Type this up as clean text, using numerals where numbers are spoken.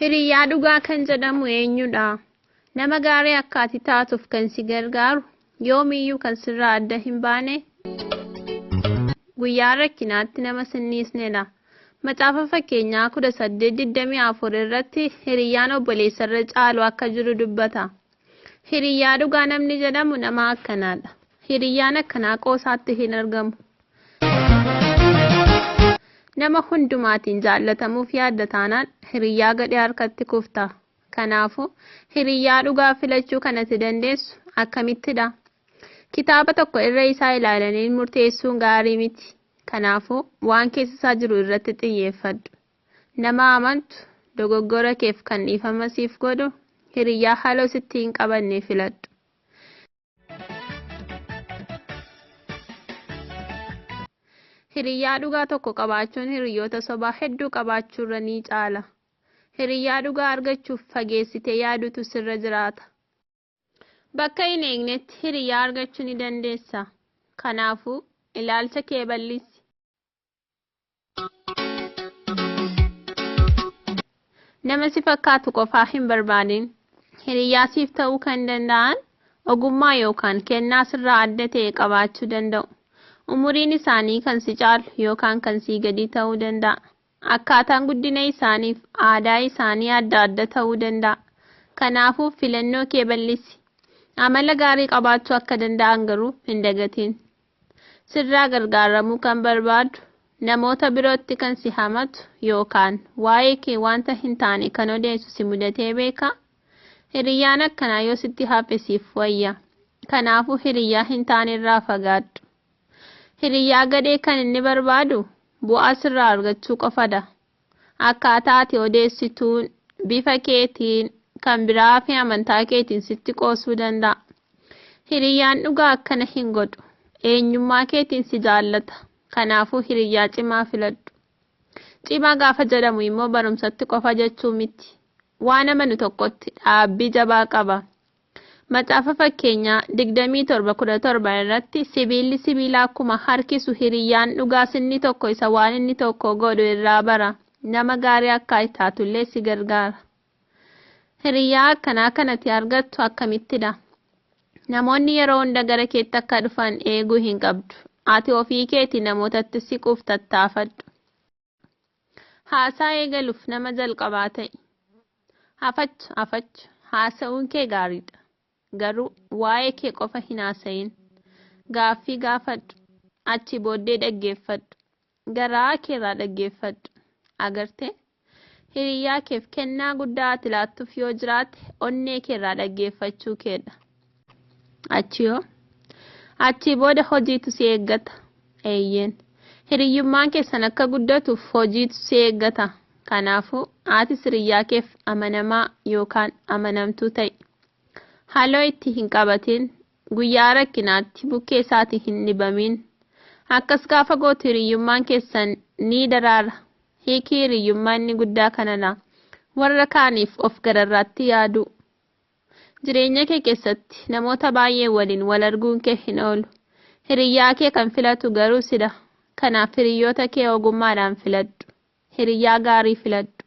Hiriyyaa dhugaa kan jedhamu eenyudha? Nama gaarii akka ati taatuuf kan si gargaaru, yoomiyyuu kan sirraa adda hin baane, guyyaa rakkinaatti nama sinniisnedha. Macaafa Fakkeenyaa 18:24 irratti hiriyyaan obboleessarra caalu akka jiru dubbata. Hiriyyaa dhugaa namni jedhamu nama akkanaadha. Hiriyyaan akkanaa qoosaatti hin argamu. Nama hundumaatiin jaallatamuuf yaadda taanaan hiriyyaa gadhee harkatti kufta. Kanaafuu, hiriyyaa dhugaa filachuu kan ati dandeessu akkamittidha? Kitaaba tokko irra isaa ilaalanii murteessuun gaarii miti. Kanaafuu, waan keessa isaa jiru irratti xiyyeeffadhu. Nama amantu, dogoggora keef kan dhiifama siif godhu, hiriyyaa haaloo sitti hin qabanne filadhu. Hiriyyaa dhugaa tokko qabaachuun hiriyyoota sobaa hedduu qabaachuurra ni caala. Hiriyyaa dhugaa argachuuf fageessitee yaaduutu sirra jiraata. Bakka hin eegnetti hiriyyaa argachuu ni dandeessa. Kanaafuu, ilaalcha kee bal'isi. Nama si fakkaatu qofaa hin barbaadin. Hiriyyaa siif ta'uu kan danda'an ogummaa yookaan kennaa sirraa adda ta'e qabaachuu danda'u. Umuriin isaanii kan si caalu yookaan kan sii gadii ta'uu danda'a. Akkaataan guddina isaaniif aadaa isaanii adda adda ta'uu danda'a. Kanaafuu filannoo kee bal'isi. Amala gaarii qabaachuu akka danda'an garuu hin dagatin. Sirraa gargaaramuu kan barbaadu, namoota birootti kan si hamatu yookaan waa'ee kee wanta hin taane kan odeessu si mudatee beekaa? Hiriyyaan akkanaa yoo sitti hafe siif wayya. Kanaafuu hiriyyaa hin taanerraa fagaadhu. Hiriyyaa gadhee kan inni barbaadu bu'aa sirraa argachuu qofadha. Akkaataa ati odeessituun, bifa keetiin, kan biraa fi amantaa keetiin sitti qoosuu danda'a. Hiriyyaan dhugaa akkana hin godhu. Eenyummaa keetiin si jaallata. Kanaafuu hiriyyaa cimaa filadhu. Cimaa gaafa jedhamu immoo barumsatti qofa jechuu miti. Waan amanu tokkotti dhaabbii jabaa qaba. Macaafa Fakkeenyaa 27:17 irratti sibiilli sibiila akkuma harkisu hiriyyaan dhugaas inni tokko isa waan inni tokko godhu irraa bara. Nama gaarii akka ati taatullee si gargaara. Hiriyyaa akkanaa kan ati argattu akkamittidha? Namoonni yeroo hunda gara keetti akka dhufan eeguu hin qabdu. Ati ofii keetii namootatti siquuf tattaafadhu. Haasaa eegaluuf nama jalqabaa ta'i. Afachu afachu haasa'uun kee gaariidha. Garuu waa'ee kee qofa hin haasa'in. Gaaffii gaafadhu. Achii booddee dhaggeeffadhu. Garaa keerraa dhaggeeffadhu. Agartee? Hiriyyaa keef kennaa guddaa ati laattuuf yoo jiraate onnee keerraa dhaggeeffachuu keedha. Achii hoo? Achii booda hojiitu si eeggata. Eeyyeen. Hiriyyummaan keessan akka guddatuuf hojiitu si eeggata. Kanaafuu, atis hiriyyaa keef amanamaa yookaan amanamtuu ta'i. Haloo itti hin qabatin, guyyaa rakkinaatti bukkee isaatii hin dhibamin. Akkas gaafa gootu hiriyyummaan keessan ni daraara. Hiiki hiriyyummaa inni guddaa kanadha. Warra kaaniif of gararraatti yaaduu. Jireenya kee keessatti namoota baay'ee waliin wal arguun kee hin oolu. Hiriyyaa kee kan filatu garuu sidha. Kanaaf hiriyyoota kee ogummaadhaan filadhu. Hiriyyaa gaarii filadhu.